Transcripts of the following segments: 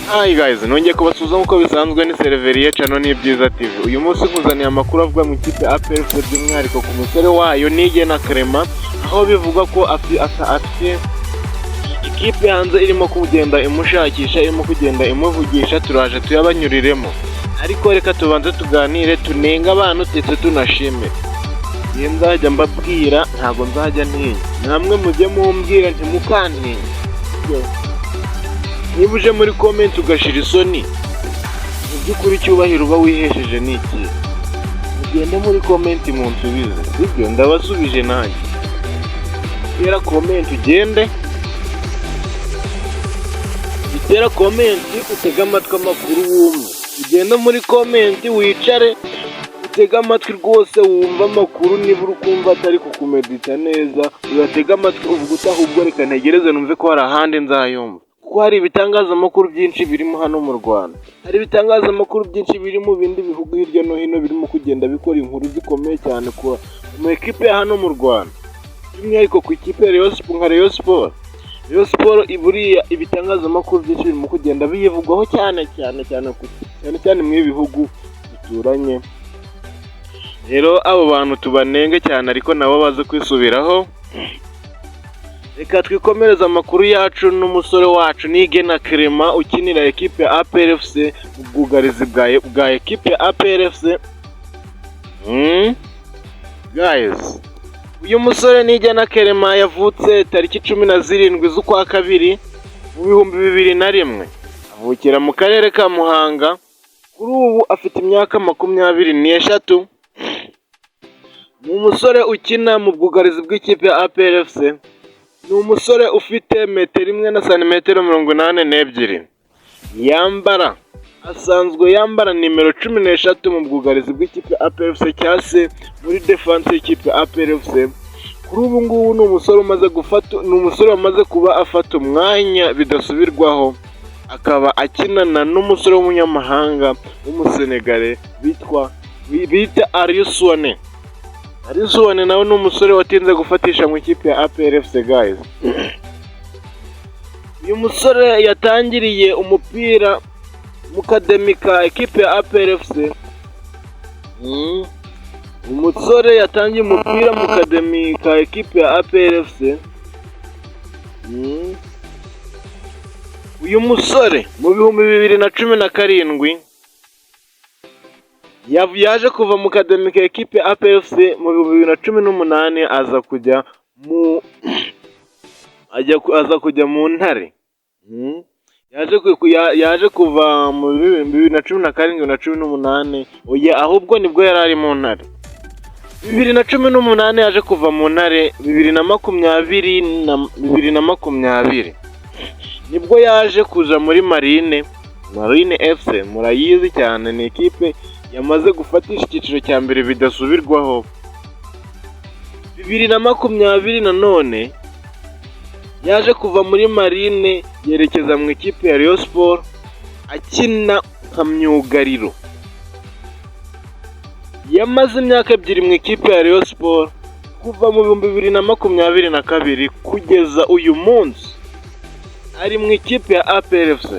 Hi guys, nongeye kubasuhuza nk'uko bisanzwe. Ni Seriveriye Channel n'Ibyiza TV. Uyu munsi nkuzaniye amakuru avuga mu ikipe ya APR FC, by'umwihariko ku musore wayo Niyigena Clement, aho bivugwa ko afite ikipe hanze irimo kugenda imushakisha, irimo kugenda imuvugisha. Turaje tuyabanyuriremo, ariko reka tubanze tuganire, tunenga abantu ndetse tunashime. Iyo nzajya mbabwira, ntabwo nzajya ntinya, namwe mujye mumbwira, ntimukantinye. Niba uje muri comment ugashira isoni, mu by'ukuri icyubahiro uba wihesheje ni iki? Mugende muri comment munsubize, sibyo? Ndabasubije nanjye. Tera comment, ugende utera comment, utege amatwi amakuru wumve. Ugende muri comment wicare, utege amatwi rwose, wumve amakuru. Niba uri kumva atari kukumedita neza, uyatege amatwi, uvuga uti: "Ahubwo reka ntegereze numve ko hari ahandi nzayumva," kuko hari ibitangazamakuru byinshi birimo hano mu Rwanda, hari ibitangazamakuru byinshi biri mu bindi bihugu hirya no hino birimo kugenda bikora inkuru zikomeye cyane ku mu ekipe ya hano mu Rwanda, by'umwihariko ku ikipe ya Rayon Sport, nka Rayon Sport. Rayon Sport buriya ibitangazamakuru byinshi birimo kugenda biyivugwaho cyane cyane cyane cyane cyane mu bihugu duturanye. Rero abo bantu tubanenge cyane, ariko nabo baze kwisubiraho. Reka twikomereze amakuru yacu n'umusore wacu Niyigena Clement ukinira ekipe ya APR FC mu bwugarizi bwa ekipe ya APR FC. Guys, uyu musore Niyigena Clement yavutse tariki 17 z'ukwa kabiri mu 2001, avukira mu karere ka Muhanga. Kuri ubu afite imyaka 23. Ni umusore ukina mu bwugarizi bw'ikipe ya APR FC. Ni umusore ufite metero 1 na santimetero 82. Yambara, asanzwe yambara nimero 13 mu bwugarizi bw'ikipe ya APR FC, cyangwa se muri defense y'ikipe ya APR FC. Kuri ubu ngubu ni umusore umaze gufata, ni umusore wamaze kuba afata umwanya bidasubirwaho, akaba akinana n'umusore w'umunyamahanga w'Umusenegale bita Aliou Souané. Aliou Souané nawe ni umusore watinze gufatisha mu ikipe ya APR FC. Guys, uyu musore yatangiriye umupira mu academy ka ekipe ya APR FC. Umusore yatangiye umupira mu academy ka ekipe ya APR FC. Uyu musore mu 2017 yaje kuva mu academy ka ekipe ya APR FC. Mu 2018 aza kujya mu Ntare. Yaje kuva mu 2017 na 18, oya, ahubwo nibwo yari ari mu Ntare. 2018 yaje kuva mu Ntare, 2020 na 2020 nibwo yaje kuja muri Marine. Marine FC murayizi cyane, ni ikipe yamaze gufatisha icyiciro cya mbere bidasubirwaho. 2020 nanone yaje kuva muri Marine, yerekeza mu ikipe ya Rayon Sport akina nka myugariro. Yamaze imyaka 2 mu ikipe ya Rayon Sport, kuva mu 2022 kugeza uyu munsi ari mu ikipe ya APR FC.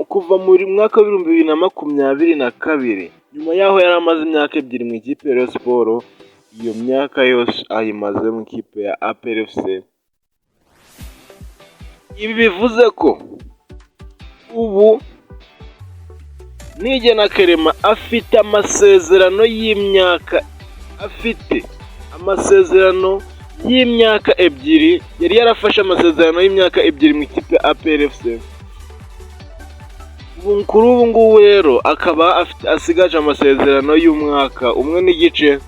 Kuva muri mwaka wa 2022, nyuma yaho yari amaze imyaka 2 mu ikipe ya Rayon Sport, iyo myaka yose ayimaze mu ikipe ya APR FC. Ibi bivuze ko ubu Niyigena Clement afite amasezerano y'imyaka 2. Yari yarafashe amasezerano y'imyaka 2 mu ikipe ya APR FC. Ubu, kuri ubu ngubu rero akaba asigaje amasezerano y'umwaka umwe n'igice,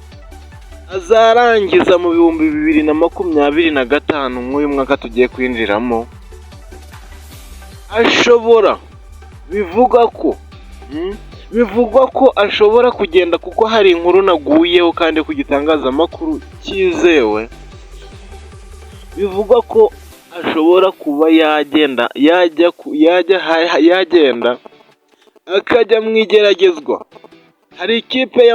azarangiza mu 2025, nk'uyu mwaka tugiye kwinjiramo. Ashobora, bivuga ko bivugwa ko ashobora kugenda, kuko hari inkuru naguyeho kandi ku gitangazamakuru cyizewe, bivugwa ko ashobora kuba yagenda, yajya yagenda akajya mu igeragezwa. Hari ikipe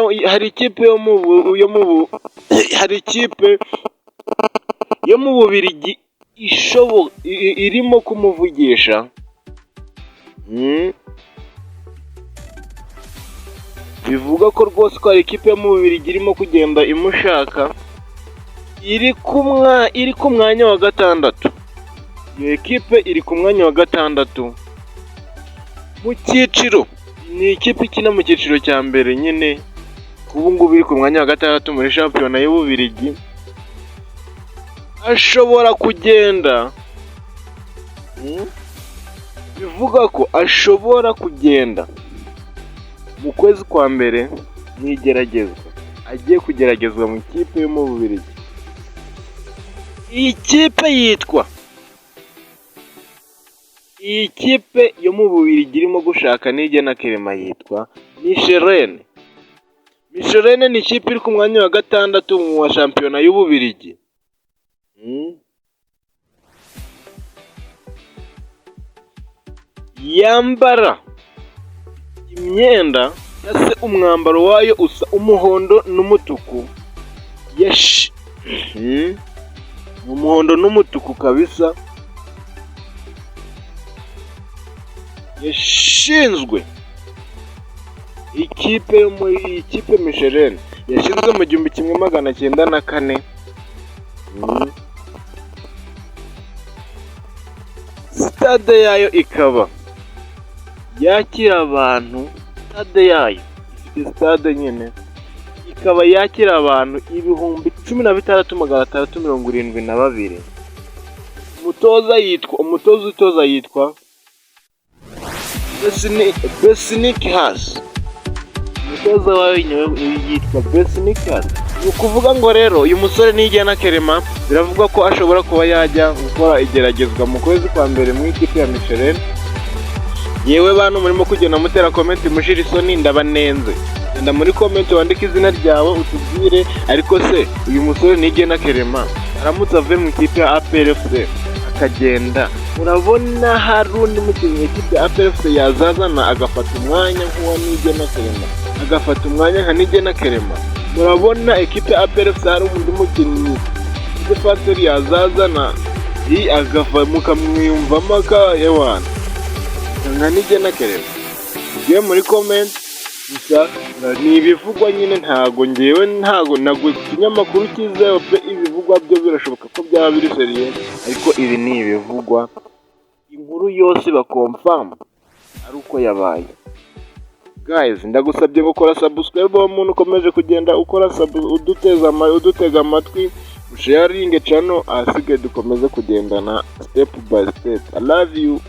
yo mu Bubiligi irimo kumuvugisha. Bivuga ko rwose ko hari ikipe yo mu Bubiligi irimo kugenda imushaka, iri ku mwanya wa gatandatu. Iyo ekipe iri ku mwanya wa gatandatu mu cyiciro, ni ikipe ikina mu cyiciro cya mbere nyine, ubu ngubu iri ku mwanya wa gatandatu muri shampiyona y'Ububiligi. Ashobora kugenda, bivuga ko ashobora kugenda mu kwezi kwa mbere mu igeragezwa, agiye kugeragezwa mu ikipe yo mu Bubiligi. Iyi kipe yo mu Bubiligi irimo gushaka Niyigena Clement yitwa Mechelen. Mechelen ni ikipe iri ku mwanya wa gatandatu mu wa shampiyona y'Ububiligi. Yambara imyenda cyangwa se umwambaro wayo usa umuhondo n'umutuku, umuhondo n'umutuku kabisa. Yashinzwe ikipe yo muri iyi kipe Mechelen yashinzwe mu 1904. Sitade yayo ikaba yakira abantu, sitade yayo ifite sitade nyine ikaba yakira abantu 16,672. Umutoza utoza yitwa Besnik Hasi. Umutoza wayo yitwa Besnik Hasi. Ni ukuvuga ngo rero uyu musore Niyigena Clement biravugwa ko ashobora kuba yajya gukora igeragezwa mu kwezi kwa mbere mu ikipe ya Mechelen. Yewe bantu murimo kugenda mutera comment mushira isoni, ndabanenze. Genda muri comment wandike izina ryawe utubwire, ariko se uyu musore Niyigena Clement aramutse avuye mu ikipe ya APR FC akagenda, murabona hari undi mukinnyi ikipe ya APR FC yazazana agafata umwanya nk'uwa Niyigena Clement, agafata umwanya nka Niyigena Clement? Murabona ekipe ya APR FC hari undi mukinnyi défenseur yazazana mukamwiyumvamo ewana nka Niyigena Clement? Ugiye muri comment. Gusa ni ibivugwa nyine, ntago ngewe ntago ntago ikinyamakuru cyizewe pe. Ibivugwa byo birashoboka ko byaba biri sérieux, ariko ibi ni ibivugwa, inkuru yose baconfirma ari uko yabaye. Guys, ndagusabye gukora subscribe, uwo muntu ukomeje kugenda ukora uduteza udutega amatwi, usharinge channel, ahasigaye dukomeze kugendana step by step. I love you.